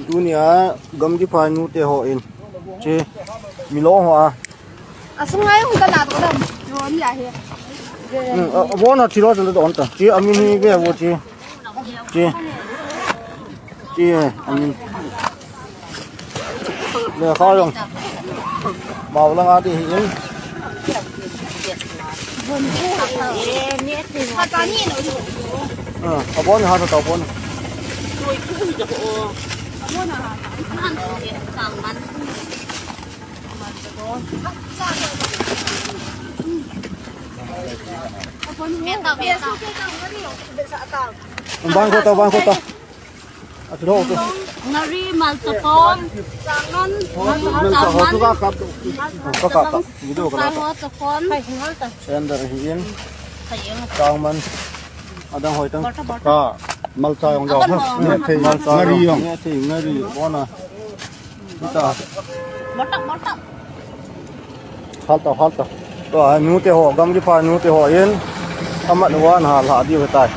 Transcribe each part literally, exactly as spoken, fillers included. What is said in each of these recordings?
Tunia gamgi pha nute ho in. Chi, milong ho a. Asungai hung kana to dam. Ron ya he. Hmm, a, a, bon a thilo chan to on ta. Chi, amin hi ve vo chi. Chi. Chi, amin. Lekha jong. Mau langa ti hi in. Ah, abon ha ta abon. Ban ko ta, ban ko ta. Ngari, malchapon. Malchapon. Ka ka ka. Video ka la. Malchapon. Sender hi in. Tangman. Adang hoi tang. Ka. Malcha jong jong. Malcha ngari jong. Ngari, ngari. Bona. Hal ta, hal ta. To, a, nute ho, gamgi pha nute ho in, amat wan ha la diu tai.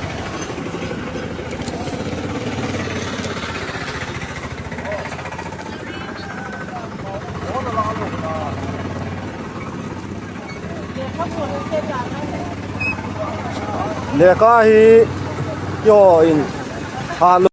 Lekha hi, yo in, ha lo.